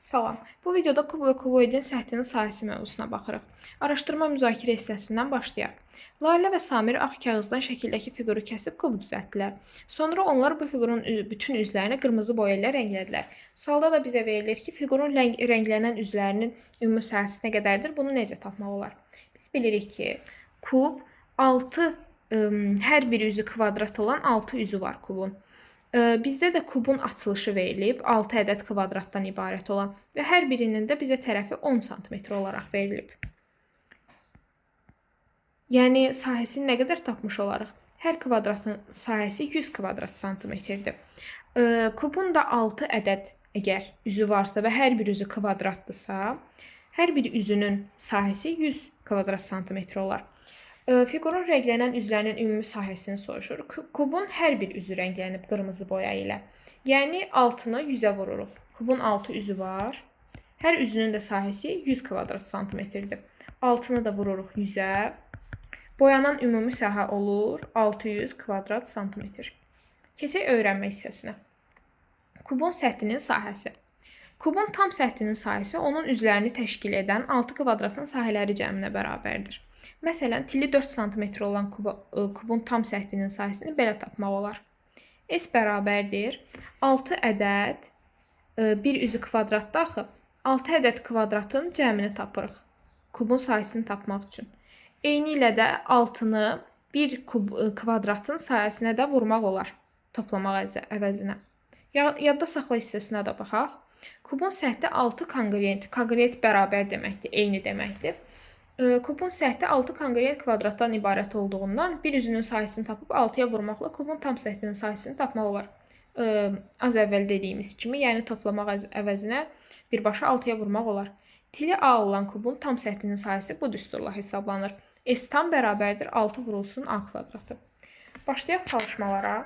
Salam. Bu videoda kub və kuboidin səthinin sahəsi mövzusuna baxırıq. Araşdırma müzakirə hissəsindən başlayaq. Lalə və Samir ağ kağızdan şəkildəki fiquru kəsib kub düzəltdilər. Sonra onlar bu fiqurun bütün üzlərini qırmızı boya ilə rənglədilər. Sualda da bizə verilir ki, fiqurun rənglənən üzlərinin ümumi sahəsi nə qədərdir? Bunu necə tapmaq olar? Biz bilirik ki, kub 6, hər bir üzü kvadrat olan 6 üzü var kubun. Bizdə də kubun açılışı verilib, 6 ədəd kvadratdan ibarət olan və hər birinin də bizə tərəfi 10 sm olaraq verilib. Yəni, sahəsini nə qədər tapmış olarıq? Hər kvadratın sahəsi 100 kvadrat santimetrdir. Kubun da 6 ədəd əgər üzü varsa və hər bir üzü kvadratdırsa, hər bir üzünün sahəsi 100 kvadrat santimetr olar. Fiqurun rənglənən üzlərinin ümumi sahəsini soruşur. Kubun hər bir üzü rənglənib qırmızı boya ilə. Yəni 6-nı 100-ə vururuq. Kubun 6 üzü var. Hər üzünün də sahəsi 100 kvadrat santimetrdir. 6-nı da vururuq 100-ə. Boyanan ümumi sahə olur 600 kvadrat santimetr. Keçək öyrənmə hissəsinə. Kubun səthinin sahəsi. Kubun tam səthinin sahəsi onun üzlərini təşkil edən 6 kvadratın sahələri cəminə bərabərdir. Məsələn, tili 4 sm olan kubun tam səthinin sahəsini belə tapmaq olar. S bərabərdir 6 ədəd bir üzü kvadratda axı 6 ədəd kvadratın cəmini tapırıq. Kubun sahəsini tapmaq üçün. Eyni ilə də 6-nı bir kvadratın sahəsinə də vurmaq olar. Toplamaq əvəzinə. Yadda saxla hissəsinə də baxaq. Kubun səthi 6 konqruent. Konqruent bərabər deməkdir, eyni deməkdir. Kubun səthi 6 konqruent kvadratdan ibarət olduğundan bir üzünün sahəsini tapıb 6-ya vurmaqla kubun tam səthinin sahəsini tapmaq olar. Az əvvəl dediyimiz kimi, yəni toplamaq əvəzinə birbaşa 6-ya vurmaq olar. Tili A olan kubun tam səthinin sahəsi bu düsturla hesablanır. S tam bərabərdir 6 vurulsun A kvadratı. Başlayaq çalışmalara.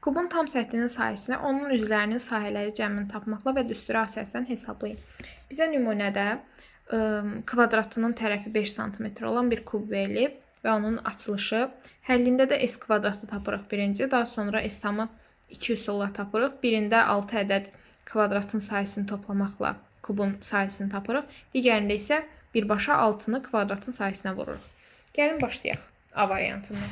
Kubun tam səthinin sahəsini onun üzlərinin sahələri cəmini tapmaqla və düstura əsasən hesablayın. Bizə nümunədə kvadratının tərəfi 5 sm olan bir kub verilib və onun açılışı. Həllində də S kvadratı tapırıq birinci, daha sonra S tamı 2 üsulla tapırıq. Birində 6 ədəd kvadratın sahəsini toplamaqla kubun sahəsini tapırıq. Digərində isə birbaşa 6-nı kvadratın sahəsinə vururuq. Gəlin başlayaq A variantından.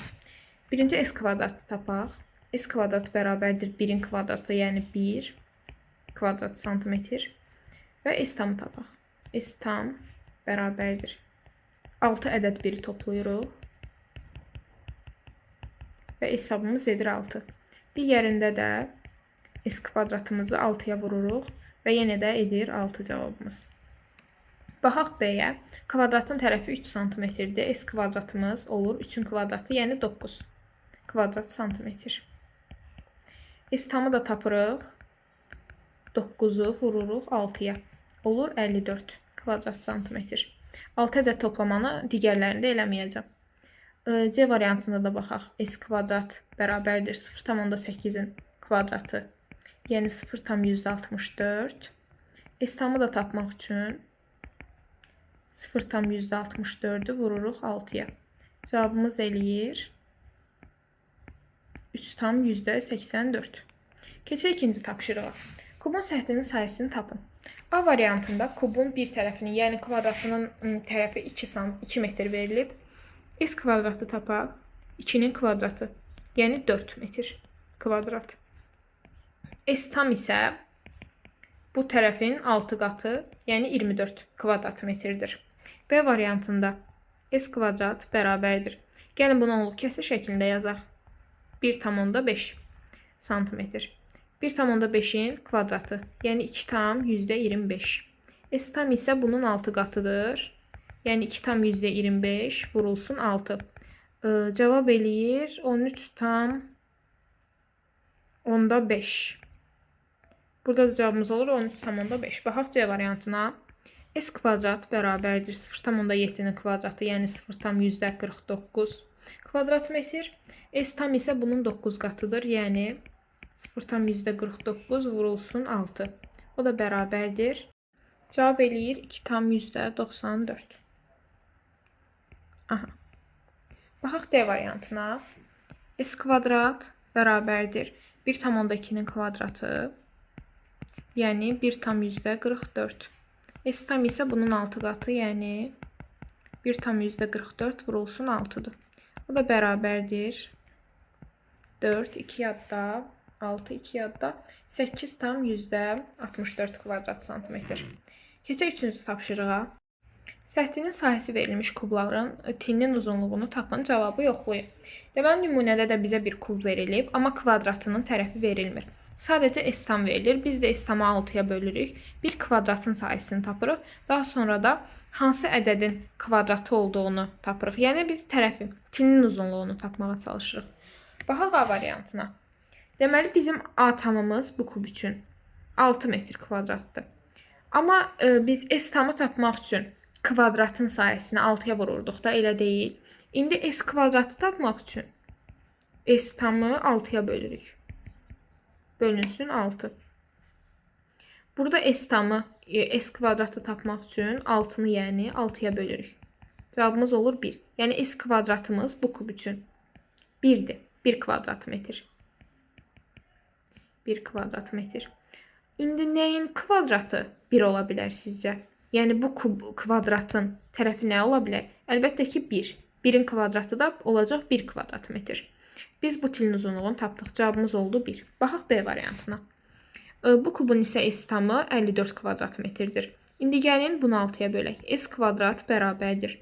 Birinci S kvadratı tapaq. S kvadrat bərabərdir 1-in kvadratı, yəni 1 kvadrat santimetr və S tamı tapaq. S tam bərabərdir. 6 ədəd 1-i toplayırıq və S tamımız edir 6. Digərində də S kvadratımızı 6-ya vururuq və yenə də edir 6 cavabımız. Baxaq B-yə. Kvadratın tərəfi 3 sm-dir. S kvadratımız olur 3-ün kvadratı, yəni 9 kvadrat santimetr. S tamı da tapırıq. 9-u vururuq 6-ya. Olur 54 kvadrat santimetr. 6 ədəd toplamanı digərlərində eləməyəcəm. C variantında da baxaq. S kvadrat bərabərdir 0,8-in kvadratı. Yəni 0,64. S tamı da tapmaq üçün 0,64-ü vururuq 6-ya. Cavabımız eləyir 3,84. Keçək ikinci tapşırığa. Kubun səthinin sahəsini tapın. A variantında kubun bir tərəfinin, yəni kvadratının tərəfi 2 metr verilib. S kvadratı tapaq. 2-nin kvadratı, yəni 4 metr kvadrat. S tam isə bu tərəfin 6 qatı, yəni 24 kvadrat metrdir. B variantında S kvadrat bərabərdir. Gəlin bunu onluq kəsir şəklində yazaq. 1,5 santimetr. 1,5-in kvadratı, yəni 2,25. S tam isə bunun 6 qatıdır. Yəni 2,25 vurulsun 6. Cavab eləyir 13,5. Burada da cavabımız olur 13,5. Baxaq C variantına. S kvadrat bərabərdir 0,7-nin kvadratı, yəni 0,49 kvadrat metr. S tam isə bunun 9 qatıdır, yəni 0,49 vurulsun 6. O da bərabərdir. Cavab eləyir 2,94. Aha. Baxaq D variantına. S kvadrat bərabərdir 1,2-nin kvadratı. Yəni 1,44. S tam isə bunun 6 qatı, yəni 1,44 vurulsun 6-dır. O da bərabərdir. 4, 2 yadda, 6, 2 yadda, 8,64 kvadrat santimetr. Keçək üçüncü tapşırığa. Səthinin sahəsi verilmiş kubların tilinin uzunluğunu tapın, cavabı yoxlayın. Deməli, nümunədə də bizə bir kub verilib, amma kvadratının tərəfi verilmir. Sadəcə S tam verilir. Biz də S tamı 6-ya bölürük. Bir kvadratın sahəsini tapırıq. Daha sonra da hansı ədədin kvadratı olduğunu tapırıq. Yəni biz tərəfi, tilinin uzunluğunu tapmağa çalışırıq. Baxaq A variantına. Deməli, bizim A tamımız bu kub üçün 6 metr kvadratdır. Amma biz S tamı tapmaq üçün kvadratın sahəsini 6-ya vururduq da, elə deyil. İndi S kvadratı tapmaq üçün S tamı 6-ya bölürük. Bölünsün 6. Burada S tamı, S kvadratı tapmaq üçün 6-nı, yəni 6-ya bölürük. Cavabımız olur 1. Yəni S kvadratımız bu kub üçün 1-dir. 1 kvadrat metr. 1 kvadrat metr. İndi nəyin kvadratı 1 ola bilər sizcə? Yəni bu kub kvadratın tərəfi nə ola bilər? Əlbəttə ki 1. 1-in kvadratı da olacaq 1 kvadrat metr. Biz bu tilin uzunluğunu tapdıq. Cavabımız oldu 1. Baxaq B variantına. Bu kubun isə S tamı 54 kvadrat metrdir. İndi gəlin bunu 6-ya bölək. S kvadrat bərabərdir.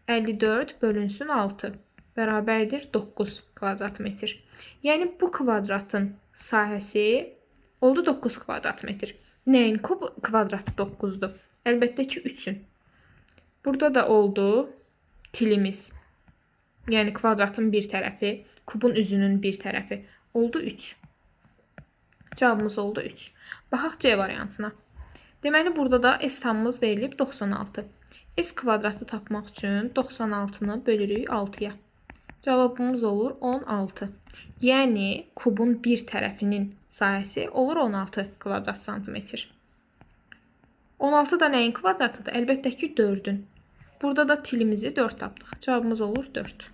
54 bölünsün 6 bərabərdir 9 kvadrat metr. Yəni bu kvadratın sahəsi oldu 9 kvadrat metr. Nəyin kub kvadratı 9-dur? Əlbəttə ki 3-ün. Burada da oldu tilimiz. Yəni kvadratın bir tərəfi, kubun üzünün bir tərəfi oldu 3. Cavabımız oldu 3. Baxaq C variantına. Deməli, burada da S tamımız verilib 96. S kvadratı tapmaq üçün 96-nı bölürük 6-ya. Cavabımız olur 16. Yəni kubun bir tərəfinin sahəsi olur 16 kvadrat santimetr. 16 da nəyin kvadratıdır? Əlbəttə ki 4-ün. Burada da tilimizi 4 tapdıq. Cavabımız olur 4.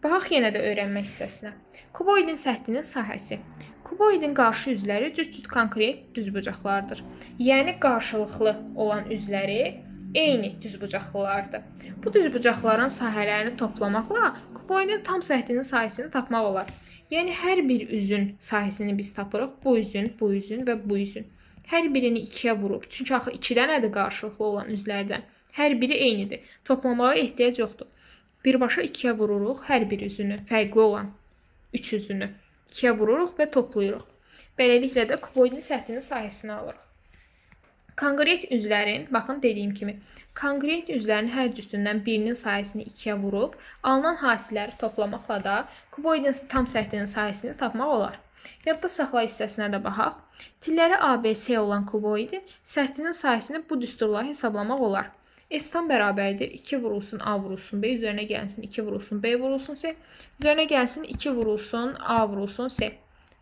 Baxaq yenə də öyrənmə hissəsinə. Kuboidin səthinin sahəsi. Kuboidin qarşı üzləri cüt-cüt konkret düzbucaqlardır. Yəni qarşılıqlı olan üzləri eyni düzbucaqlılardır. Bu düzbucaqların sahələrini toplamaqla kuboidin tam səthinin sahəsini tapmaq olar. Yəni hər bir üzün sahəsini biz tapırıq. Bu üzün, bu üzün və bu üzün. Hər birini 2-yə vurub. Çünki axı 2 dənədir qarşılıqlı olan üzlərdən. Hər biri eynidir. Toplamağa ehtiyac yoxdur. Birbaşa 2-yə vururuq hər bir üzünü, fərqli olan 3 üzünü. 2-yə vururuq və toplayırıq. Beləliklə də kuboidin səthinin sahəsini alırıq. Konkret üzlərin, baxın dediyim kimi, konkret üzlərin hər cütündən birinin sahəsini 2-yə vurub, alınan hasilləri toplamaqla da kuboidin tam səthinin sahəsini tapmaq olar. Yadda saxla hissəsinə də baxaq. Tilləri ABC olan kuboidin səthinin sahəsini bu düsturla hesablamaq olar. S tam bərabərdir 2 vurulsun A vurulsun B, üzərinə gəlsin 2 vurulsun B vurulsun C, üzərinə gəlsin 2 vurulsun A vurulsun C.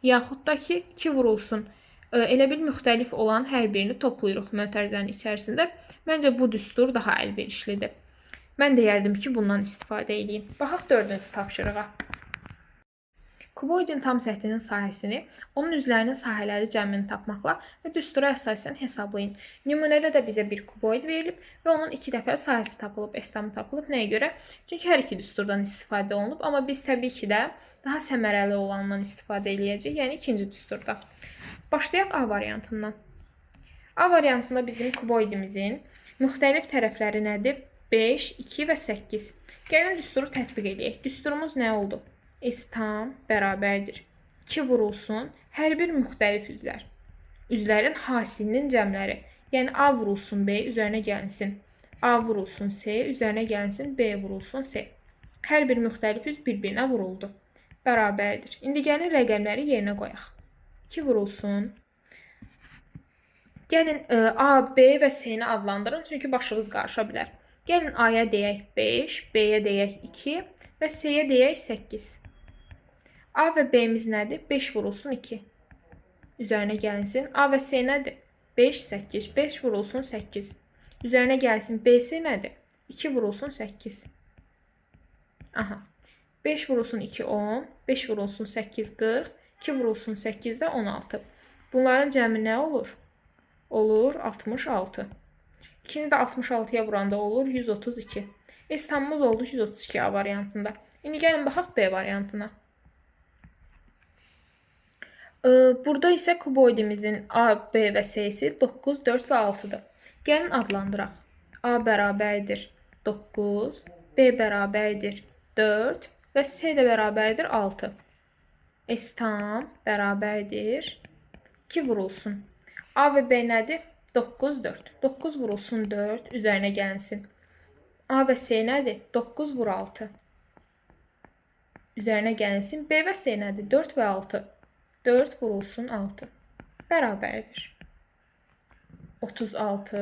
Yaxud da ki 2 vurulsun, elə bil müxtəlif olan hər birini toplayırıq mötərizənin içərisində. Məncə bu düstur daha əlverişlidir. Mən deyərdim ki, bundan istifadə edeyim. Baxaq dördüncü tapşırığa. Kuboidin tam səthinin sahəsini onun üzlərinin sahələri cəmini tapmaqla və düstura əsasən hesablayın. Nümunədə də bizə bir kuboid verilib və onun 2 dəfə sahəsi tapılıb, S tamı tapılıb. Nəyə görə? Çünki hər iki düsturdan istifadə olunub, amma biz təbii ki də daha səmərəli olandan istifadə eləyəcəyik, yəni ikinci düsturda. Başlayaq A variantından. A variantında bizim kuboidimizin müxtəlif tərəfləri nədir? 5, 2 və 8. Gəlin düsturu tətbiq eləyək. Düsturumuz nə oldu? S tam bərabərdir. 2 vurulsun hər bir müxtəlif üzlər. Üzlərin hasilinin cəmləri. Yəni A vurulsun B üzərinə gəlinsin. A vurulsun C üzərinə gəlinsin B vurulsun C. Hər bir müxtəlif üz bir-birinə vuruldu. Bərabərdir. İndi gəlin rəqəmləri yerinə qoyaq. 2 vurulsun. Gəlin A, B və C-ni adlandırın, çünki başınız qarışa bilər. Gəlin A-ya deyək 5, B-yə deyək 2 və C-yə deyək 8. A və B-miz nədir? 5 vurulsun 2. Üzərinə gəlinsin. A və C nədir? 5, 8. 5 vurulsun 8. Üzərinə gəlsin. BC nədir? 2 vurulsun 8. Aha. 5 vurulsun 2, 10. 5 vurulsun 8, 40. 2 vurulsun 8 də 16. Bunların cəmi nə olur? Olur 66. 2-ni də 66-ya vuranda olur 132. S tamımız oldu 132 A variantında. İndi gəlin baxaq B variantına. Burada isə kuboidimizin A, B və C-si 9, 4 və 6-dır. Gəlin adlandıraq. A bərabərdir 9, B bərabərdir 4 və C də bərabərdir 6. S tam bərabərdir 2 vurulsun. A və B nədir? 9, 4. 9 vurulsun 4, üzərinə gəlinsin. A və C nədir? 9 vur 6. Üzərinə gəlinsin. B və C nədir? 4 və 6. 4 vurulsun 6. Bərabərdir. 36,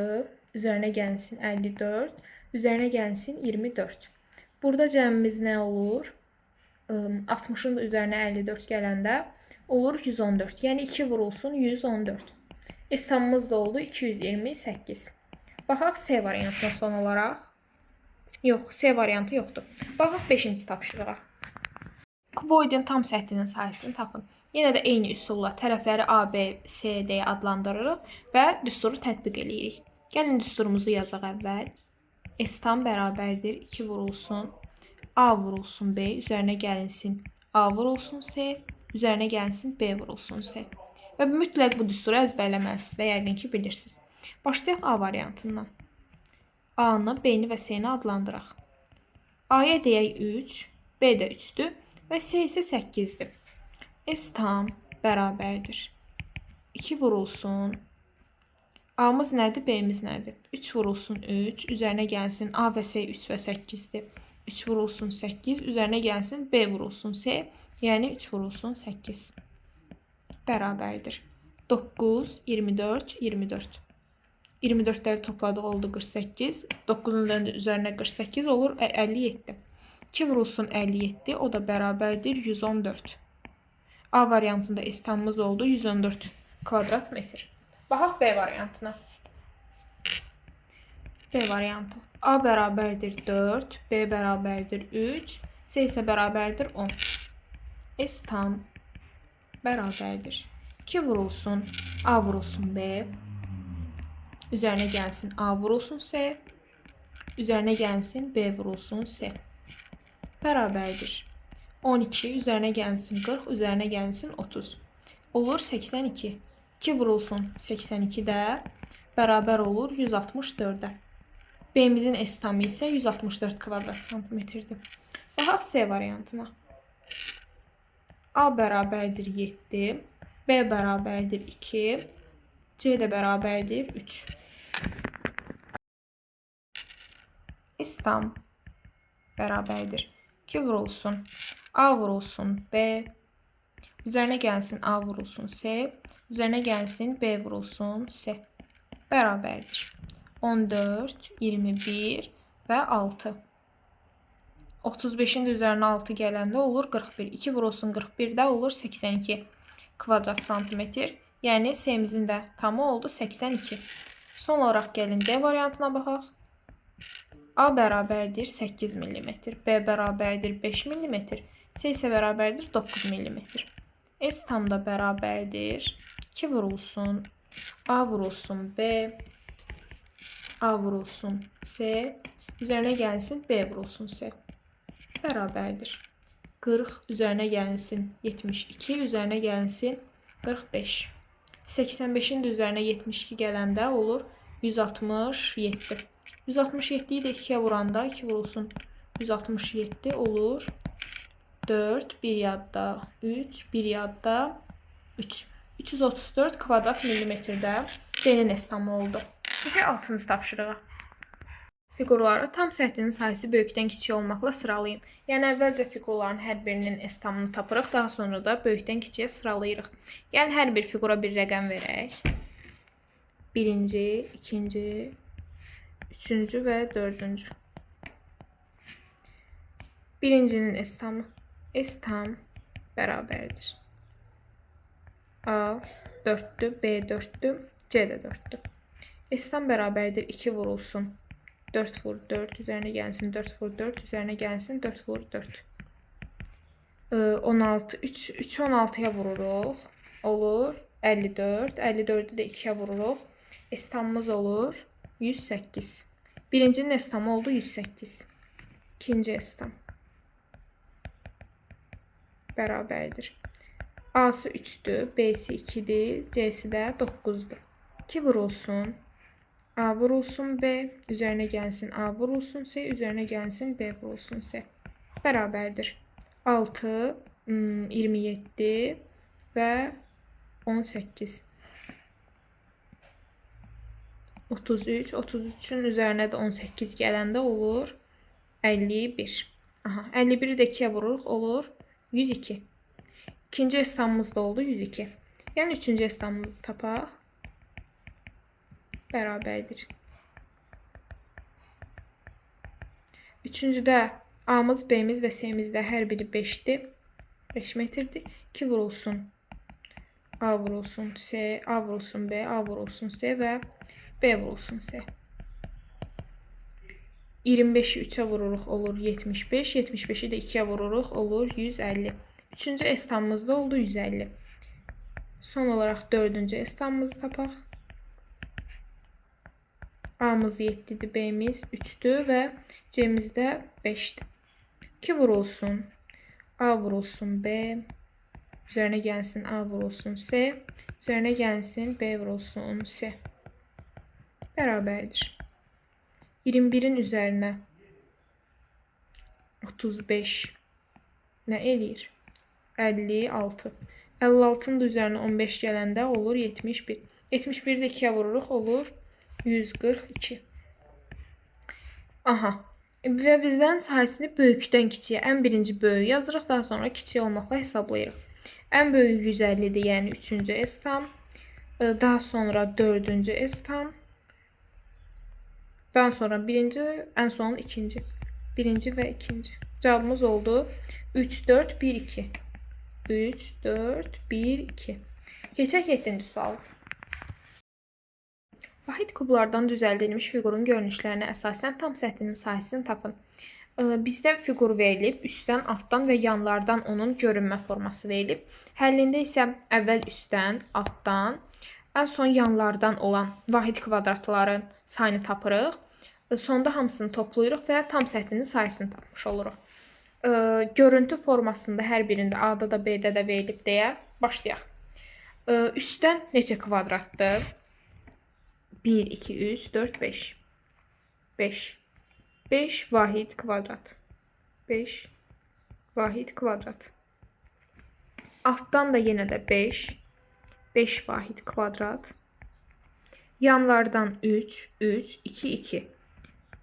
üzərinə gəlinsin 54, üzərinə gəlinsin 24. Burada cəmimiz nə olur? 60-ın da üzərinə 54 gələndə olur 114. Yəni 2 vurulsun 114. S tamımız da oldu 228. Baxaq C variantına son olaraq. Yox, C variantı yoxdur. Baxaq 5-ci tapşırığa. Kuboidin tam səthinin sahəsini tapın. Yenə də eyni üsulla tərəfləri A, B, C, D adlandırırıq və düsturu tətbiq eləyirik. Gəlin düsturumuzu yazaq əvvəl. S tam bərabərdir 2 vurulsun A vurulsun B, üzərinə gəlinsin A vurulsun C, üzərinə gəlinsin B vurulsun C. Və mütləq bu düsturu əzbərləməlisiniz də, yəqin ki bilirsiniz. Başlayaq A variantından. A-nı, B-ni və C-ni adlandıraq. A-ya deyək 3, B də 3-dür və C isə 8-dir. S tam bərabərdir. 2 vurulsun. A-mız nədir, B-miz nədir? 3 vurulsun 3, üzərinə gəlsin A və C 3 və 8-dir. 3 vurulsun 8, üzərinə gəlsin B vurulsun C, yəni 3 vurulsun 8. Bərabərdir. 9, 24, 24. 24-ləri topladıq oldu 48. 9-un üzərinə 48 olur 57. 2 vurulsun 57, o da bərabərdir 114. A variantında S tamımız oldu 114 kvadrat metr. Baxaq B variantına. B variantı. A bərabərdir 4, B bərabərdir 3, C isə bərabərdir 10. S tam bərabərdir. 2 vurulsun A vurulsun B, üzərinə gəlsin A vurulsun C, üzərinə gəlsin B vurulsun C. Bərabərdir. 12 üzərinə gəlsin 40, üzərinə gəlsin 30. Olur 82. 2 vurulsun 82 də bərabər olur 164-ə. B-mizin S tamı isə 164 kvadrat santimetrdir. Baxaq C variantına. A bərabərdir 7, B bərabərdir 2, C də bərabərdir 3. S tam bərabərdir. 2 vurulsun A vurulsun B, üzərinə gəlsin A vurulsun C, üzərinə gəlsin B vurulsun C. Bərabərdir. 14, 21 və 6. 35-in də üzərinə 6 gələndə olur 41. 2 vurulsun 41 də olur 82 kvadrat santimetr. Yəni C-mizin də tamı oldu 82. Son olaraq gəlin D variantına baxaq. A bərabərdir 8 mm, B bərabərdir 5 mm, C isə bərabərdir 9 mm. S tam da bərabərdir 2 vurulsun A vurulsun B, A vurulsun C, üzərinə gəlsin B vurulsun C. Bərabərdir. 40 üzərinə gəlinsin 72, üzərinə gəlinsin 45. 85-in də üzərinə 72 gələndə olur 167. 167-yi də 2-yə vuranda 2 vurulsun 167 olur 4, 1 yadda 3, 1 yadda 3. 334 kvadrat millimetrdə D-nin S tamı oldu. Keçək 6-cı tapşırığa. Fiqurları tam səthinin sahəsi böyükdən kiçiyə olmaqla sıralayın. Yəni əvvəlcə fiqurların hər birinin S tamını tapırıq, daha sonra da böyükdən kiçiyə sıralayırıq. Yəni hər bir fiqura bir rəqəm verək. Birinci, ikinci, üçüncü və dördüncü. Birincinin S tamı. S tam bərabərdir. A 4-dür, B 4-dür, C də 4-dür. S tam bərabərdir 2 vurulsun. 4 vur 4, üzərinə gəlsin 4 vur 4, üzərinə gəlsin 4 vur 4. 16, 3, 3 16-ya vururuq. Olur 54. 54-ü də 2-yə vururuq. S tamımız olur 108. Birincinin S tamı oldu 108. İkinci S tam bərabərdir. A-sı 3-dür, B-si 2-dir, C-si də 9-dur. 2 vurulsun, A vurulsun B, üzərinə gəlsin A vurulsun C, üzərinə gəlsin B vurulsun C. Bərabərdir. 6, 27 və 18. 33, 33-ün üzərinə də 18 gələndə olur 51. Aha, 51-i də 2-yə vururuq, olur 102. İkinci S tamımız da oldu 102. Yəni üçüncü S tamımızı tapaq. Bərabərdir. Üçüncüdə A-mız, B-miz və C-miz də hər biri 5-dir. 5 metrdir. 2 vurulsun A vurulsun C, A vurulsun B, A vurulsun C və B vurulsun C. 25-i 3-ə vururuq olur 75. 75-i də 2-yə vururuq olur 150. Üçüncü S tamımız da oldu 150. Son olaraq dördüncü S tamımızı tapaq. A-mız 7-dir, B-miz 3-dür və C-miz də 5-dir. 2 vurulsun A vurulsun B, üzərinə gəlsin A vurulsun C, üzərinə gəlsin B vurulsun C. Bərabərdir. 21-in üzərinə 35 nə eləyir? 56. 56-nın da üzərinə 15 gələndə olur 71. 71-i də 2-yə vururuq, olur 142. Aha. Və bizdən sahəsini böyükdən kiçiyə, ən birinci böyüyü yazırıq, daha sonra kiçik olmaqla hesablayırıq. Ən böyüyü 150-dir, yəni 3-cü S tam. Daha sonra 4-cü S tam. Daha sonra birinci, ən son ikinci. Birinci və ikinci. Cavabımız oldu 3, 4, 1, 2. 3, 4, 1, 2. Keçək 7-ci suala. Vahid kublardan düzəldilmiş fiqurun görünüşlərinə əsasən tam səthinin sahəsini tapın. Bizdə fiqur verilib, üstdən, altdan və yanlardan onun görünmə forması verilib. Həllində isə əvvəl üstdən, altdan, ən son yanlardan olan vahid kvadratların sayını tapırıq. Sonda hamısını toplayırıq və tam səthinin sahəsini tapmış oluruq. Görüntü formasında hər birində A-da da B-də də verilib deyə başlayaq. Üstdən neçə kvadratdır? 1, 2, 3, 4, 5. 5. 5 vahid kvadrat. 5 vahid kvadrat. Altdan da yenə də 5. 5 vahid kvadrat. Yanlardan 3, 3, 2, 2.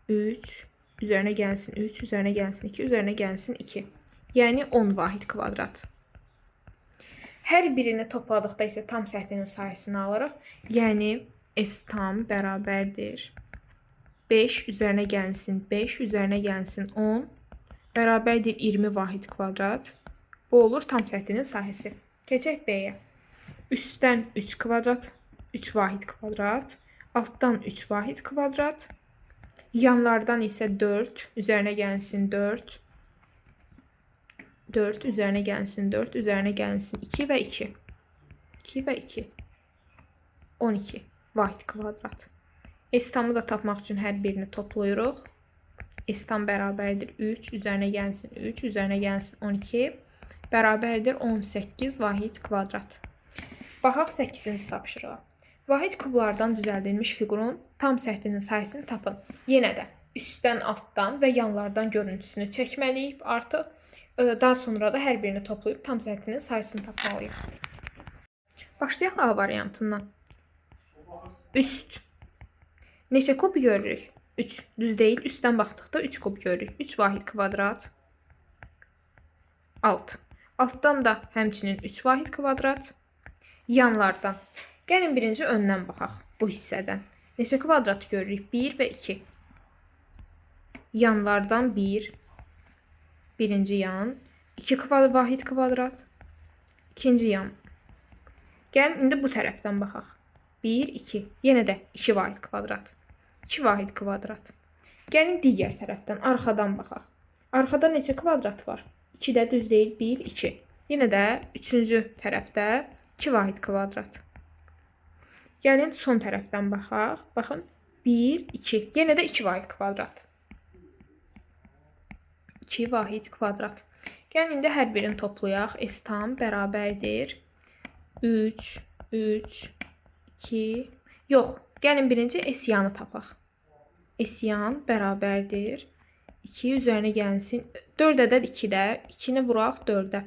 3, üzərinə gəlsin 3, üzərinə gəlsin 2, üzərinə gəlsin 2. Yəni 10 vahid kvadrat. Hər birini topladıqda isə tam səthinin sahəsini alırıq. Yəni S tam bərabərdir. 5 üzərinə gəlsin 5, üzərinə gəlsin 10 bərabərdir 20 vahid kvadrat. Bu olur tam səthinin sahəsi. Keçək B-yə. Üstdən 3 kvadrat, 3 vahid kvadrat, altdan 3 vahid kvadrat, yanlardan isə 4, üzərinə gəlsin 4, 4, üzərinə gəlsin 4, üzərinə gəlsin 2 və 2. 2 və 2. 12 vahid kvadrat. S tamı da tapmaq üçün hər birini toplayırıq. S tam bərabərdir 3, üzərinə gəlsin 3, üzərinə gəlsin 12, bərabərdir 18 vahid kvadrat. Baxaq 8-ci tapşırığa. Vahid kublardan düzəldilmiş fiqurun tam səthinin sahəsini tapın. Yenə də üstdən, altdan və yanlardan görüntüsünü çəkməliyik artıq. Daha sonra da hər birini toplayıb tam səthinin sahəsini tapmalıyıq. Başlayaq A variantından. Üst. Neçə kub görürük? 3. Düz deyil. Üstdən baxdıqda 3 kub görürük. 3 vahid kvadrat. Alt. Altdan da həmçinin 3 vahid kvadrat. Yanlardan. Gəlin birinci öndən baxaq bu hissədən. Neçə kvadrat görürük? 1 və 2. Yanlardan 1. Birinci yan. 2 vahid kvadrat. İkinci yan. Gəlin indi bu tərəfdən baxaq. 1, 2. Yenə də 2 vahid kvadrat. 2 vahid kvadrat. Gəlin digər tərəfdən, arxadan baxaq. Arxada neçə kvadrat var? 2 də düz deyil. 1, 2. Yenə də üçüncü tərəfdə 2 vahid kvadrat. Gəlin son tərəfdən baxaq. Baxın, 1, 2. Yenə də 2 vahid kvadrat. 2 vahid kvadrat. Gəlin indi hər birini toplayaq. S tam bərabərdir. 3, 3, 2. Yox, gəlin birinci S yanı tapaq. S yan bərabərdir. 2 üzərinə gəlsin. 4 ədəd 2-də. 2-ni vuraq 4-ə.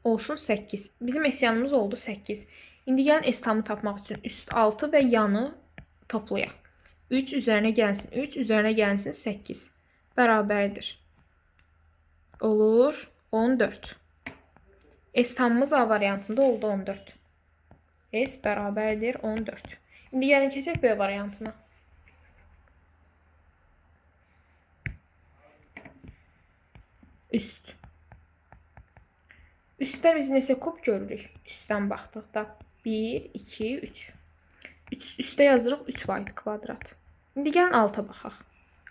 Olsun 8. Bizim S yanımız oldu 8. İndi gəlin S tamı tapmaq üçün üst 6 və yanı toplayaq. 3 üzərinə gəlsin 3, üzərinə gəlsin 8. Bərabərdir. Olur 14. S tamımız A variantında oldu 14. S bərabərdir 14. İndi gəlin keçək B variantına. Üst. Üstdə biz neçə kub görürük? Üstdən baxdıqda 1, 2, 3. Üstdə yazırıq 3 vahid kvadrat. İndi gəlin alta baxaq.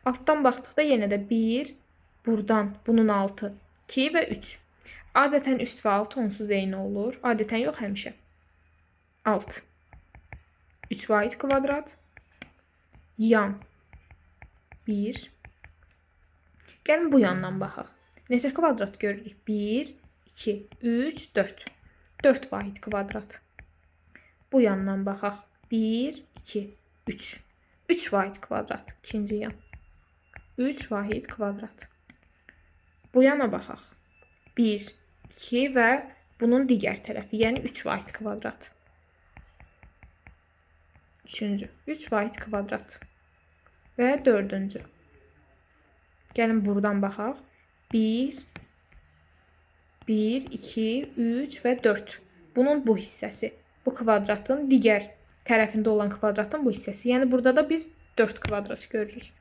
Altdan baxdıqda yenə də 1, buradan bunun altı 2 və 3. Adətən üst və altı onsuz eyni olur. Adətən yox, həmişə. Alt. 3 vahid kvadrat. Yan. 1. Gəlin bu yandan baxaq. Neçə kvadrat görürük? 1, 2, 3, 4. 4 vahid kvadrat. Bu yandan baxaq. 1, 2, 3. 3 vahid kvadrat. İkinci yan. 3 vahid kvadrat. Bu yana baxaq. 1, 2 və bunun digər tərəfi, yəni 3 vahid kvadrat. Üçüncü. 3 vahid kvadrat. Və dördüncü. Gəlin buradan baxaq. 1, 1, 2, 3 və 4. Bunun bu hissəsi. Bu kvadratın digər tərəfində olan kvadratın bu hissəsi. Yəni burada da biz 4 kvadrat görürük.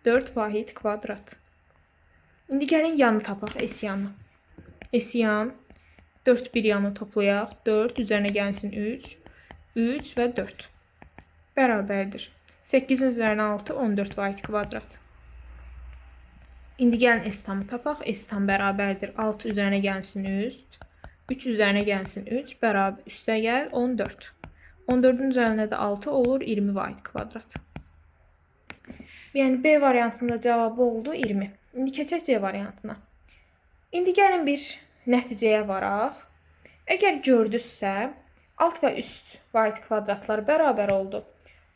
4 vahid kvadrat. İndi gəlin yanı tapaq. S yanı. S yan. 4 bir yanı toplayaq. 4 üzərinə gəlsin 3. 3 və 4. Bərabərdir. 8-in üzərinə 6, 14 vahid kvadrat. İndi gəlin S tamı tapaq. S tam bərabərdir. 6 üzərinə gəlsin üst. 3 üzərinə gəlsin 3. Bərabər üstə gəl 14. 14-ün üzərinə də 6 olur 20 vahid kvadrat. Yəni B variantında cavabı oldu 20. İndi keçək C variantına. İndi gəlin bir nəticəyə varaq. Əgər gördünüzsə, alt və üst vahid kvadratlar bərabər oldu.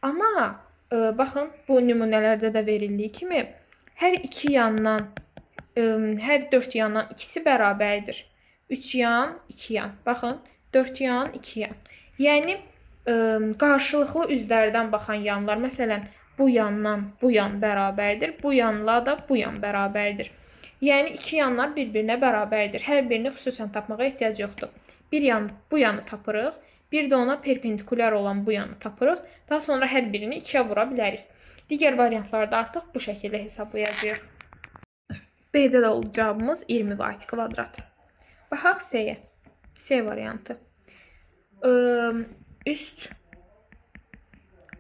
Amma baxın, bu nümunələrdə də verildiyi kimi hər iki yandan, hər dörd yandan ikisi bərabərdir. 3 yan, 2 yan. Baxın, 4 yan, 2 yan. Yəni qarşılıqlı üzlərdən baxan yanlar, məsələn, bu yandan bu yan bərabərdir, bu yanla da bu yan bərabərdir. Yəni iki yanlar bir-birinə bərabərdir. Hər birini xüsusən tapmağa ehtiyac yoxdur. Bir yan bu yanı tapırıq, bir də ona perpendikulyar olan bu yanı tapırıq. Daha sonra hər birini ikiyə vura bilərik. Digər variantlarda artıq bu şəkildə hesablayacağıq. B-də də oldu cavabımız 20 vahid kvadrat. Baxaq C-yə. C variantı. Üst,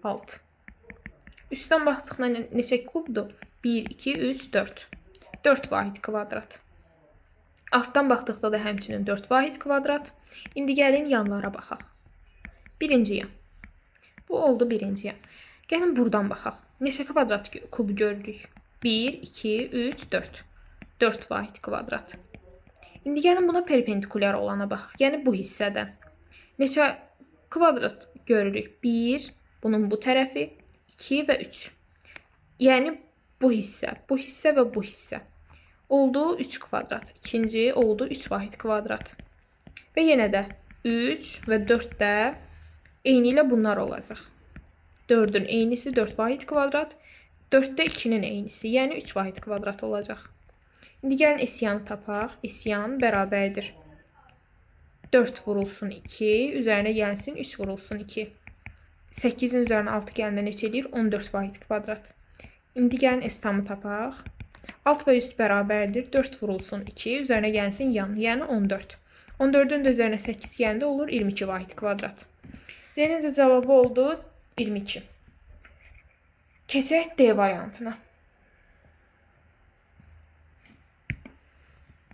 alt. Üstdən baxdıqda neçə kubdur? 1, 2, 3, 4. 4 vahid kvadrat. Altdan baxdıqda da həmçinin 4 vahid kvadrat. İndi gəlin yanlara baxaq. Birinci yan. Bu oldu birinci yan. Gəlin buradan baxaq. Neçə kvadrat kubu görürük? 1, 2, 3, 4. 4 vahid kvadrat. İndi gəlin buna perpendikulyar olana baxaq. Yəni bu hissədən. Neçə kvadrat görürük? 1, bunun bu tərəfi, 2 və 3. Yəni bu hissə, bu hissə və bu hissə. Oldu 3 kvadrat. İkinci oldu 3 vahid kvadrat. Və yenə də 3 və 4 də eyni ilə bunlar olacaq. 4-ün eynisi 4 vahid kvadrat, 4 də 2-nin eynisi, yəni 3 vahid kvadrat olacaq. İndi gəlin S yanı tapaq. S yan bərabərdir. 4 vurulsun 2, üzərinə gəlsin 3 vurulsun 2. 8-in üzərinə 6 gələndə neçə eləyir? 14 vahid kvadrat. İndi gəlin S tamı tapaq. Alt və üst bərabərdir. 4 vurulsun 2, üzərinə gəlsin yan, yəni 14. 14-ün də üzərinə 8 gələndə olur 22 vahid kvadrat. C-nin də cavabı oldu 22. Keçək D variantına.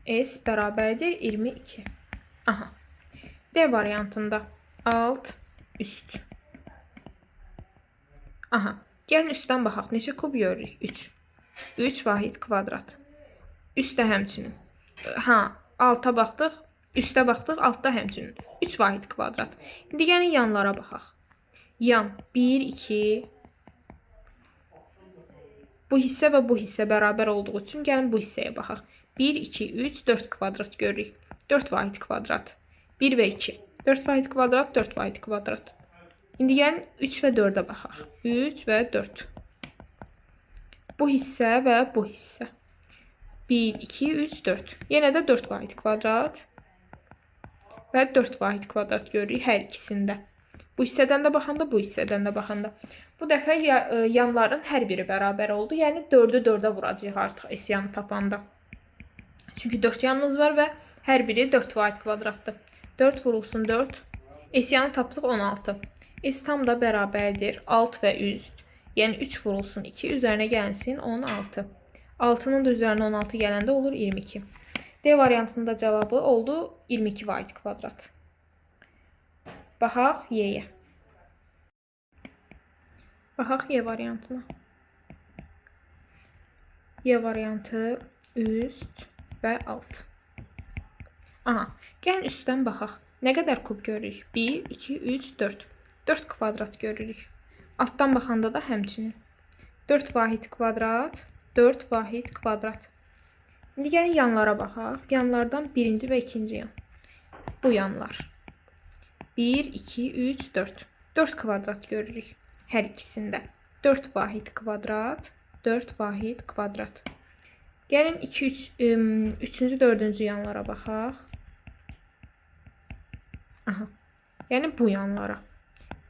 S bərabərdir 22. Aha. D variantında alt, üst. Aha. Gəlin üstdən baxaq. Neçə kub görürük? 3. 3 vahid kvadrat. Üstdə həmçinin. Ha, alta baxdıq, üstə baxdıq, altda həmçinin. 3 vahid kvadrat. İndi gəlin yanlara baxaq. Yan 1, 2. Bu hissə və bu hissə bərabər olduğu üçün gəlin bu hissəyə baxaq. 1, 2, 3, 4 kvadrat görürük. 4 vahid kvadrat. 1 və 2. 4 vahid kvadrat, 4 vahid kvadrat. İndi gəlin 3 və 4-ə baxaq. 3 və 4. Bu hissə və bu hissə. 1, 2, 3, 4. Yenə də 4 vahid kvadrat və 4 vahid kvadrat görürük hər ikisində. Bu hissədən də baxanda, bu hissədən də baxanda. Bu dəfə yanların hər biri bərabər oldu. Yəni 4-ü 4-ə vuracağıq artıq S-yanı tapanda. Çünki 4 yanımız var və hər biri 4 vahid kvadratdır. 4 vurulsun 4. S-yanı tapdıq 16. S tam da bərabərdir. Alt və üst. Yəni 3 vurulsun 2 üzərinə gəlsin 16. 6-nın da üzərinə 16 gələndə olur 22. D variantının da cavabı oldu 22 vahid kvadrat. Baxaq Y-yə. Baxaq Y variantına. Y variantı üst və alt. Aha, gəlin üstdən baxaq. Nə qədər kub görürük? 1, 2, 3, 4. 4 kvadrat görürük. Altdan baxanda da həmçinin. 4 vahid kvadrat, 4 vahid kvadrat. İndi gəlin yanlara baxaq. Yanlardan birinci və ikinci yan. Bu yanlar. 1, 2, 3, 4. 4 kvadrat görürük hər ikisində. 4 vahid kvadrat, 4 vahid kvadrat. Gəlin 2, 3, 3-cü, 4-cü yanlara baxaq. Aha. Yəni bu yanlara.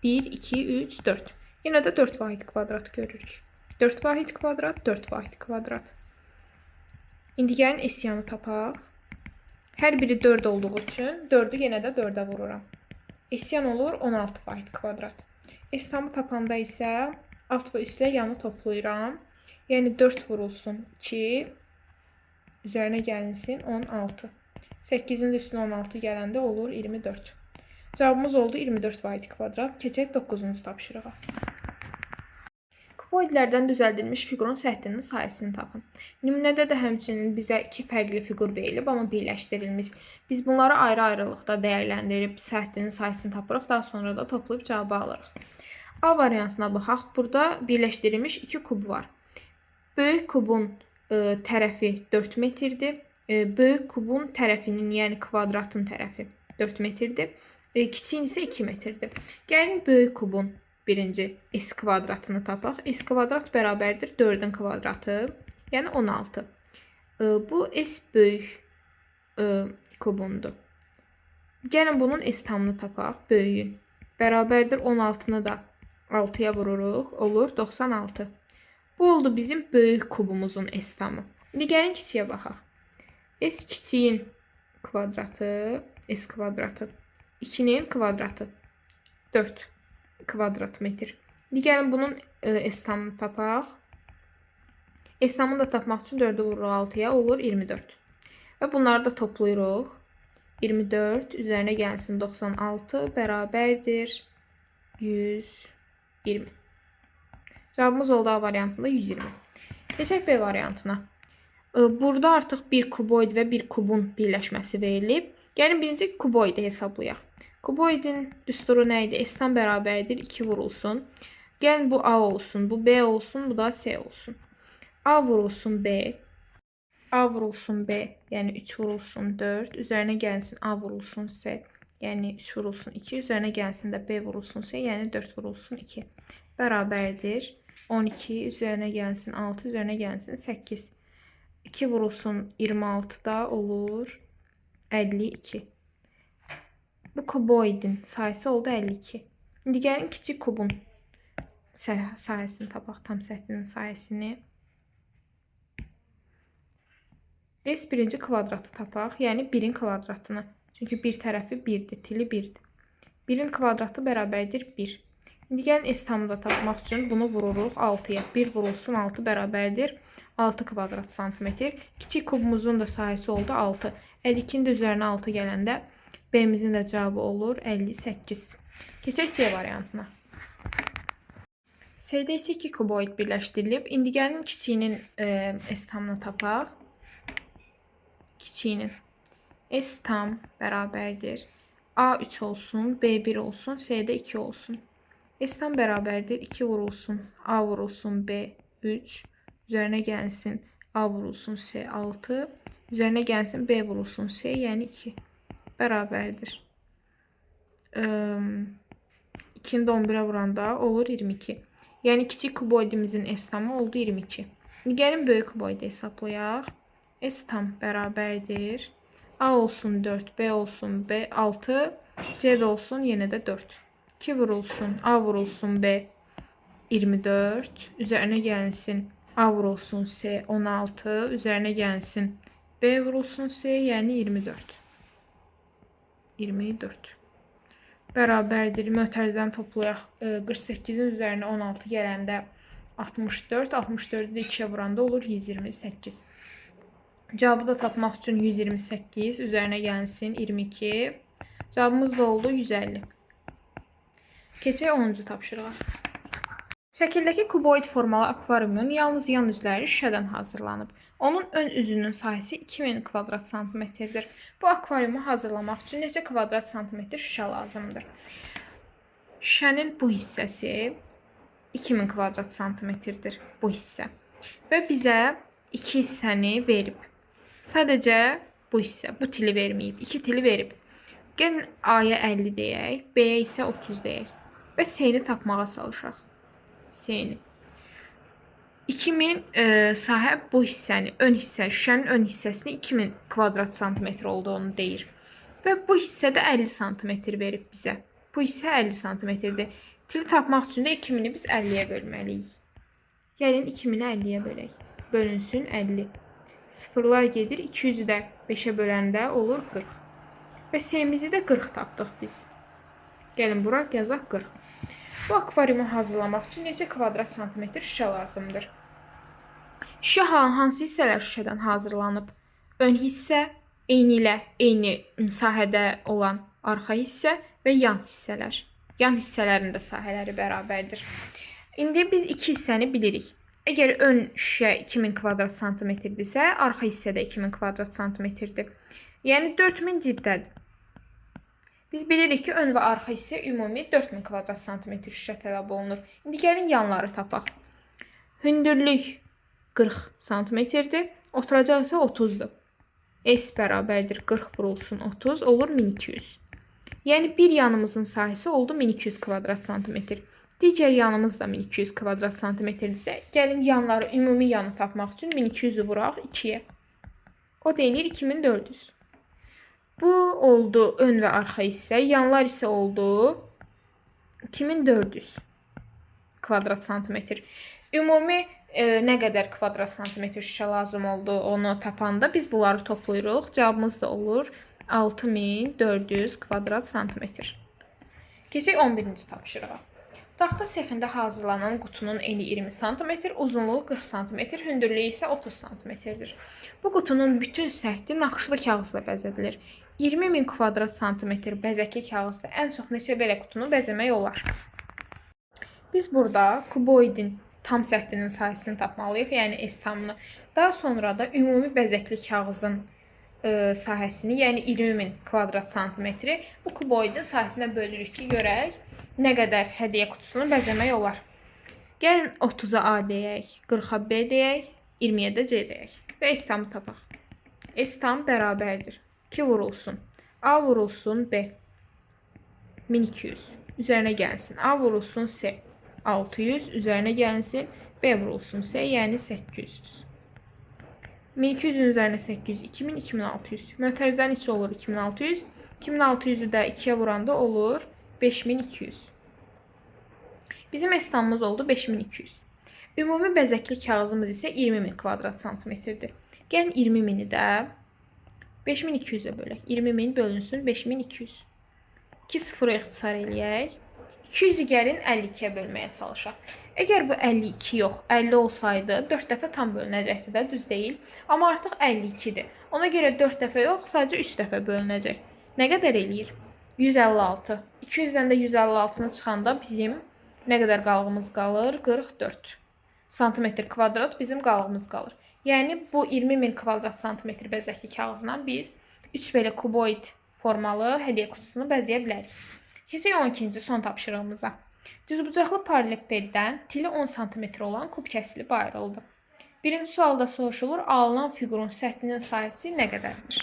1, 2, 3, 4. Yenə də 4 vahid kvadrat görürük. 4 vahid kvadrat, 4 vahid kvadrat. İndi gəlin S-yanı tapaq. Hər biri 4 olduğu üçün 4-ü yenə də 4-ə vururam. S-yan olur 16 vahid kvadrat. S tamı tapanda isə alt və üstlə yanı toplayıram. Yəni 4 vurulsun 2, üzərinə gəlinsin 16. 8-in də üstünə 16 gələndə olur 24. Cavabımız oldu 24 vahid kvadrat. Keçək 9-cu tapşırığa. Kuboidlərdən düzəldilmiş fiqurun səthinin sahəsini tapın. Nümunədə də həmçinin bizə iki fərqli fiqur verilib, amma birləşdirilmiş. Biz bunları ayrı-ayrılıqda dəyərləndirib səthinin sahəsini tapırıq, daha sonra da toplayıb cavabı alırıq. A variantına baxaq. Burada birləşdirilmiş iki kub var. Böyük kubun tərəfi 4 metrdir. Böyük kubun tərəfinin, yəni kvadratın tərəfi 4 metrdir. Kiçiyin isə 2 metrdir. Gəlin böyük kubun birinci S kvadratını tapaq. S kvadrat bərabərdir 4-ün kvadratı, yəni 16. Bu S böyük kubundur. Gəlin bunun S tamını tapaq, böyüyün. Bərabərdir 16-nı da 6-ya vururuq, olur 96. Bu oldu bizim böyük kubumuzun S tamı. İndi gəlin kiçiyə baxaq. S kiçiyin kvadratı, S kvadratı, 2-nin kvadratı, 4 kvadrat metr. İndi gəlin bunun S tamını tapaq. S tamını da tapmaq üçün 4-ü vururuq 6-ya, olur 24. Və bunları da toplayırıq. 24 üzərinə gəlsin 96 bərabərdir 120. Cavabımız oldu A variantında 120. Keçək B variantına. Burada artıq bir kuboid və bir kubun birləşməsi verilib. Gəlin birinci kuboidi hesablayaq. Kuboidin düsturu nə idi? S tam bərabərdir 2 vurulsun. Gəlin bu A olsun, bu B olsun, bu da C olsun. A vurulsun B. A vurulsun B, yəni 3 vurulsun 4. Üzərinə gəlsin A vurulsun C, yəni 3 vurulsun 2. Üzərinə gəlsin də B vurulsun C, yəni 4 vurulsun 2. Bərabərdir. 12 üzərinə gəlsin 6, üzərinə gəlsin 8. 2 vurulsun 26 da olur 52. Bu kuboidin sahəsi oldu 52. İndi gəlin kiçik kubun sahəsini tapaq, tam səthinin sahəsini. S birinci kvadratı tapaq, yəni 1-in kvadratını. Çünki bir tərəfi 1-dir, tili 1-dir. 1-in kvadratı bərabərdir 1. İndi gəlin S tamı da tapmaq üçün bunu vururuq 6-ya. 1 vurulsun 6 bərabərdir 6 kvadrat santimetr. Kiçik kubumuzun da sahəsi oldu 6. 52-nin də üzərinə 6 gələndə B-mizin də cavabı olur 58. Keçək C variantına. C-də isə 2 kuboid birləşdirilib. İndi gəlin kiçiyinin S tamını tapaq. Kiçiyinin S tam bərabərdir. A 3 olsun, B 1 olsun, C də 2 olsun. S tam bərabərdir. 2 vurulsun, A vurulsun, B 3. Üzərinə gəlsin A vurulsun, C 6. Üzərinə gəlsin B vurulsun, C, yəni 2. Bərabərdir. 2-ni də 11-ə vuranda olur 22. Yəni kiçik kuboidimizin S tamı oldu 22. İndi gəlin böyük kuboidi hesablayaq. S tam bərabərdir. A olsun 4, B olsun B 6, C də olsun yenə də 4. 2 vurulsun, A vurulsun B 24, üzərinə gəlsin A vurulsun C 16, üzərinə gəlsin B vurulsun C, yəni 24. 24. Bərabərdir. Mötərizəni toplayaq. 48-in üzərinə 16 gələndə 64, 64-ü də 2-yə vuranda olur 128. Cavabı da tapmaq üçün 128 üzərinə gəlsin 22. Cavabımız da oldu 150. Keçək 10-cu tapşırığa. Şəkildəki kuboid formalı akvariumun yalnız yan üzləri şüşədən hazırlanıb. Onun ön üzünün sahəsi 2000 kvadrat santimetrdir. Bu akvariumu hazırlamaq üçün neçə kvadrat santimetr şüşə lazımdır? Şüşənin bu hissəsi 2000 kvadrat santimetrdir bu hissə. Və bizə iki hissəni verib. Sadəcə bu hissə, bu tili verməyib, iki tili verib. Gəlin A-ya 50 deyək, B-yə isə 30 deyək və C-ni tapmağa çalışaq. C-ni. 2000 sahə bu hissəni, ön hissə, şüşənin ön hissəsini 2000 kvadrat santimetr olduğunu deyir. Və bu hissədə 50 santimetr verib bizə. Bu hissə 50 santimetrdir. Tili tapmaq üçün də 2000-i biz 50-yə bölməliyik. Gəlin 2000-i 50-yə bölək. Bölünsün 50. Sıfırlar gedir. 200-ü də 5-ə böləndə olur 40. Və C-mizi də 40 tapdıq biz. Gəlin bura yazaq 40. Bu akvariumu hazırlamaq üçün neçə kvadrat santimetr şüşə lazımdır? Şüşə hansı hissələr şüşədən hazırlanıb? Ön hissə, eyni ilə eyni sahədə olan arxa hissə və yan hissələr. Yan hissələrin də sahələri bərabərdir. İndi biz iki hissəni bilirik. Əgər ön şüşə 2000 kvadrat santimetrdirsə, arxa hissə də 2000 kvadrat santimetrdir. Yəni 4000 cibdədir. Biz bilirik ki, ön və arxa hissə ümumi 4000 kvadrat santimetr şüşə tələb olunur. İndi gəlin yanları tapaq. Hündürlük 40 santimetrdir. Oturacaq isə 30-dur. S bərabərdir 40 vurulsun 30 olur 1200. Yəni bir yanımızın sahəsi oldu 1200 kvadrat santimetr. Digər yanımız da 1200 kvadrat santimetrdirsə, gəlin yanları, ümumi yanı tapmaq üçün 1200-ü vuraq 2-yə. O da eləyir 2400. Bu oldu ön və arxa hissə, yanlar isə oldu 2400 kvadrat santimetr. Ümumi nə qədər kvadrat santimetr şüşə lazım oldu onu tapanda biz bunları toplayırıq. Cavabımız da olur 6400 kvadrat santimetr. Keçək 11-ci tapşırığa. Taxta sexində hazırlanan qutunun eni 20 sm, uzunluğu 40 sm, hündürlüyü isə 30 sm-dir. Bu qutunun bütün səthi naxışlı kağızla bəzədilir. 20.000 kvadrat santimetr bəzəkli kağızda ən çox neçə belə qutunu bəzəmək olar? Biz burada kuboidin tam səthinin sahəsini tapmalıyıq, yəni S tamını. Daha sonra da ümumi bəzəkli kağızın sahəsini, yəni 20.000 kvadrat santimetri bu kuboidin sahəsinə bölürük ki, görək nə qədər hədiyyə qutusunu bəzəmək olar. Gəlin 30-a A deyək, 40-a B deyək, 20-yə də C deyək və S tamı tapaq. S tam bərabərdir. 2 vurulsun. A vurulsun B. 1200. Üzərinə gəlsin. A vurulsun C. 600. Üzərinə gəlsin. B vurulsun C, yəni 800. 1200-ün üzərinə 800, 2000, 2600. Mötərizənin içi olur 2600. 2600-ü də 2-yə vuranda olur 5200. Bizim S tamımız oldu 5200. Ümumi bəzəkli kağızımız isə 20.000 kvadrat santimetrdir. Gəlin 20.000-i də 5200-ə bölək. 20.000 bölünsün 5200. 2 sıfırı ixtisar eləyək. 200-ü gəlin 52-yə bölməyə çalışaq. Əgər bu 52 yox, 50 olsaydı 4 dəfə tam bölünəcəkdi də, düz deyil. Amma artıq 52-dir. Ona görə 4 dəfə yox, sadəcə 3 dəfə bölünəcək. Nə qədər eləyir? 156. 200-dən də 156-nı çıxanda bizim Nə qədər qalığımız qalır? 44 santimetr kvadrat bizim qalığımız qalır. Yəni bu 20.000 kvadrat santimetr bəzəkli kağızla biz 3 belə kuboid formalı hədiyyə qutusunu bəzəyə bilərik. Keçək 12-ci son tapşırığımıza. Düzbucaqlı parallelepipeddən tili 10 sm olan kub kəsilib ayrıldı. Birinci sualda soruşulur, alınan fiqurun səthinin sahəsi nə qədərdir?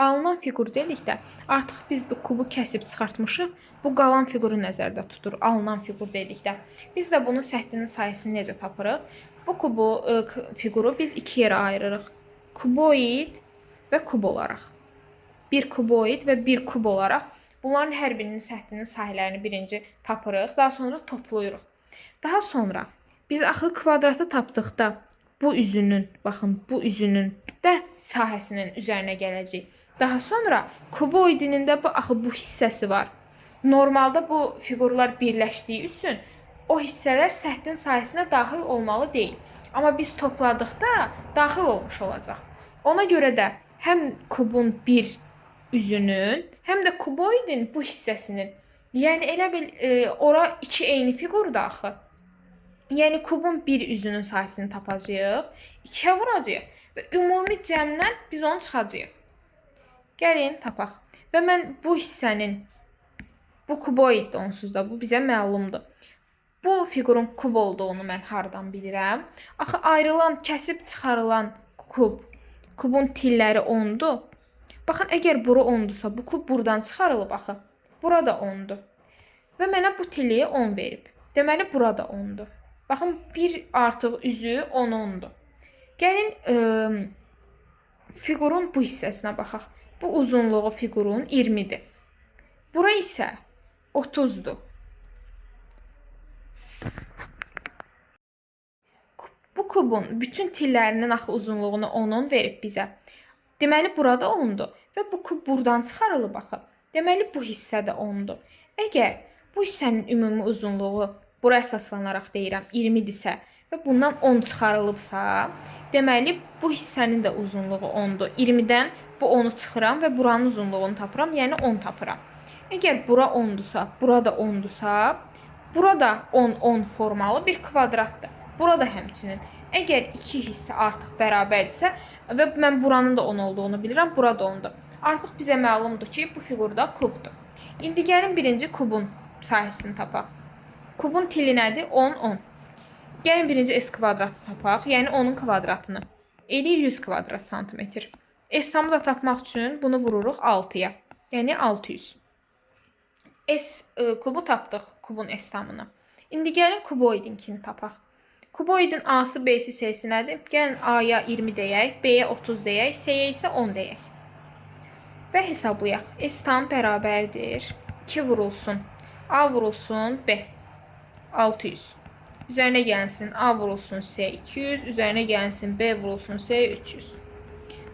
Alınan fiqur dedikdə artıq biz bu kubu kəsib çıxartmışıq. Bu qalan fiquru nəzərdə tutur. Alınan fiqur dedikdə. Biz də bunun səthinin sahəsini necə tapırıq? Bu kubu, fiquru biz iki yerə ayırırıq. Kuboid və kub olaraq. Bir kuboid və bir kub olaraq bunların hər birinin səthinin sahələrini birinci tapırıq. Daha sonra toplayırıq. Daha sonra biz axı kvadratı tapdıqda bu üzünün, baxın bu üzünün də sahəsinin üzərinə gələcək. Daha sonra kuboidinin də bu axı bu hissəsi var. Normalda bu fiqurlar birləşdiyi üçün o hissələr səthin sahəsinə daxil olmalı deyil. Amma biz topladıqda daxil olmuş olacaq. Ona görə də həm kubun bir üzünün, həm də kuboidin bu hissəsinin, yəni elə bil ora iki eyni fiqurdur axı. Yəni kubun bir üzünün sahəsini tapacağıq, 2-yə vuracağıq və ümumi cəmdən biz onu çıxacağıq. Gəlin tapaq. Və mən bu hissənin, bu kuboiddir onsuz da, bu bizə məlumdur. Bu fiqurun kub olduğunu mən hardan bilirəm? Axı ayrılan, kəsib çıxarılan kub, kubun tilləri 10-dur. Baxın, əgər bura 10-dursa, bu kub buradan çıxarılıb axı. Bura da 10-dur. Və mənə bu tili 10 verib. Deməli, bura da 10-dur. Baxın, bir artıq üzü 10 10-dur. Gəlin fiqurun bu hissəsinə baxaq. Bu uzunluğu fiqurun 20-dir. Bura isə 30-dur. Bu kubun bütün tillərinin axı uzunluğunu 10-un verib bizə. Deməli, burada 10-dur və bu kub buradan çıxarılıb axı. Deməli, bu hissə də 10-dur. Əgər bu hissənin ümumi uzunluğu, bura əsaslanaraq deyirəm, 20-dirsə və bundan 10 çıxarılıbsa, deməli, bu hissənin də uzunluğu 10-dur. 20-dən bu 10-u çıxıram və buranın uzunluğunu tapıram, yəni 10 tapıram. Əgər bura 10-dursa, bura da 10-dursa, bura da 10-10 formalı bir kvadratdır. Bura da həmçinin. Əgər iki hissə artıq bərabərdirsə və mən buranın da 10 olduğunu bilirəm, bura da 10-dur. Artıq bizə məlumdur ki, bu fiqurda kubdur. İndi gəlin birinci kubun sahəsini tapaq. Kubun tili nədir? 10, 10. Gəlin birinci S kvadratı tapaq, yəni 10-un kvadratını. Eləyir 100 kvadrat santimetr. S tamı da tapmaq üçün bunu vururuq 6-ya, yəni 600. S kubu tapdıq, kubun S tamını. İndi gəlin kuboidinkini tapaq. Kuboidin A-sı, B-si, C-si nədir? Gəlin A-ya 20 deyək, B-yə 30 deyək, C-yə isə 10 deyək. Və hesablayaq. S tam bərabərdir. 2 vurulsun. A vurulsun B. 600. Üzərinə gəlsin A vurulsun C 200, üzərinə gəlsin B vurulsun C 300.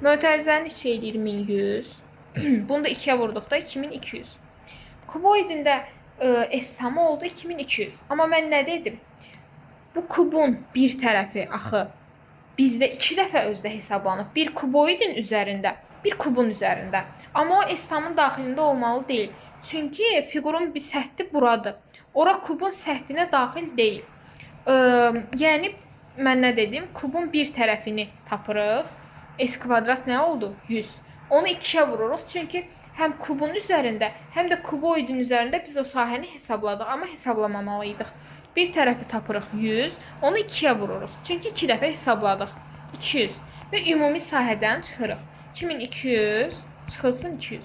Mötərizənin içi eləyir 1100. Bunu da 2-yə vurduqda 2200. Kuboidin də S tamı oldu 2200. Amma mən nə dedim? Bu kubun bir tərəfi axı bizdə 2 dəfə özdə hesablanıb. Bir kuboidin üzərində, bir kubun üzərində. Amma o S tamın daxilində olmalı deyil. Çünki fiqurun bir səthi buradır. Ora kubun səthinə daxil deyil. Yəni mən nə dedim? Kubun bir tərəfini tapırıq. S kvadrat nə oldu? 100. Onu 2-yə vururuq. Çünki həm kubun üzərində, həm də kuboidin üzərində biz o sahəni hesabladıq, amma hesablamamalıydıq. Bir tərəfi tapırıq 100, onu 2-yə vururuq. Çünki 2 dəfə hesabladıq. 200 və ümumi sahədən çıxırıq. 2200 çıxılsın 200.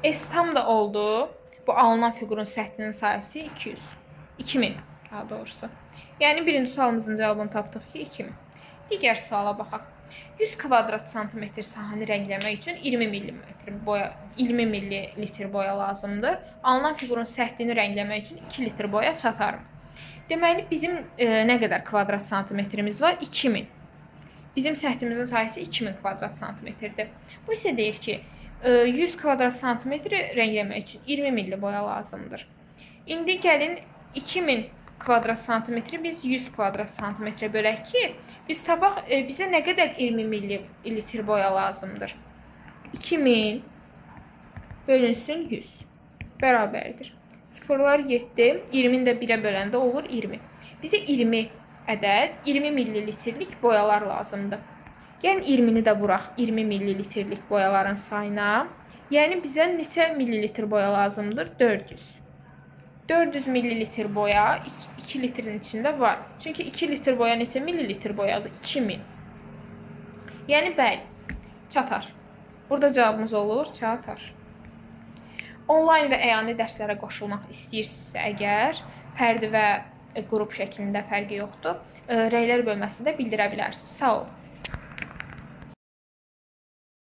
S tam da oldu. Bu alınan fiqurun səthinin sahəsi 200. 2000 daha doğrusu. Yəni birinci sualımızın cavabını tapdıq ki 2000. Digər suala baxaq. 100 kvadrat santimetr sahəni rəngləmək üçün 20 millimetr boya, 20 millilitr boya lazımdır. Alınan fiqurun səthini rəngləmək üçün 2 litr boya çatar. Deməli bizim nə qədər kvadrat santimetrimiz var? 2000. Bizim səthimizin sahəsi 2000 kvadrat santimetrdir. Bu isə deyir ki, 100 kvadrat santimetri rəngləmək üçün 20 milli boya lazımdır. İndi gəlin 2000 kvadrat santimetri biz 100 kvadrat santimetrə bölək ki, biz tapaq bizə nə qədər 20 millilitr boya lazımdır. 2000 bölünsün 100 bərabərdir. Sıfırlar getdi. 20-ni də 1-ə böləndə olur 20. Bizə 20 ədəd 20 millilitrlik boyalar lazımdır. Gəlin 20-ni də vuraq 20 millilitrlik boyaların sayına. Yəni bizə neçə millilitr boya lazımdır? 400. 400 millilitr boya 2 litrin içində var. Çünki 2 litr boya neçə millilitr boyadır? 2000. Yəni bəli, çatar. Burada cavabımız olur, çatar. Onlayn və əyani dərslərə qoşulmaq istəyirsinizsə əgər, fərdi və qrup şəklində fərqi yoxdur, rəylər bölməsində bildirə bilərsiniz. Sağ olun.